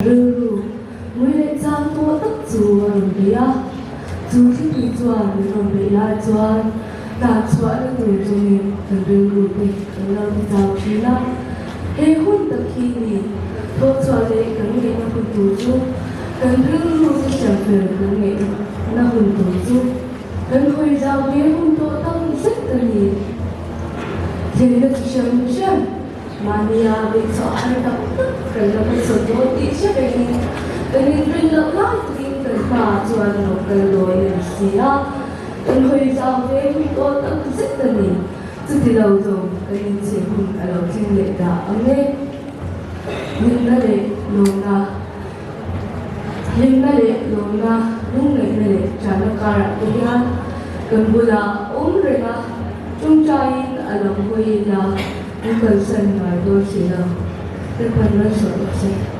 Rilru ngui leh chang tawh tak chu a rawn bei a, chu thlipui chuan min rawn beih lai chuan tan chhuahna tur chungin kan rilru te kan lo ti chau thin a. He hun tak hi ni thawh chhuah leh kan ngaihna hun tur chu kan rilru te siam fel kan ngaihna hun tur chu kan hawi zau ve hun tawh tak zet a ni. Thilna chi hran hran. Mahnia beihchhuah har tak tak kan la hmachhawn dawn tih hre rengin kan inrin loh lai takin kan hma chuan lo kal dawn a ni si a, kan hawi zau ve hun tawh tak zet a ni. Chuti lo zawng kan inchhir hun a lo thleng leh dah ang e. Hlimna leh lawmna Hlimna leh lawmna, lungngaihna leh ṭahna karah te hian kan bulah awm reng a, ṭawngṭaiin a lo hawi ila, Kan kalsan ngai dawn si lo, Lalpan malsawm rawh se.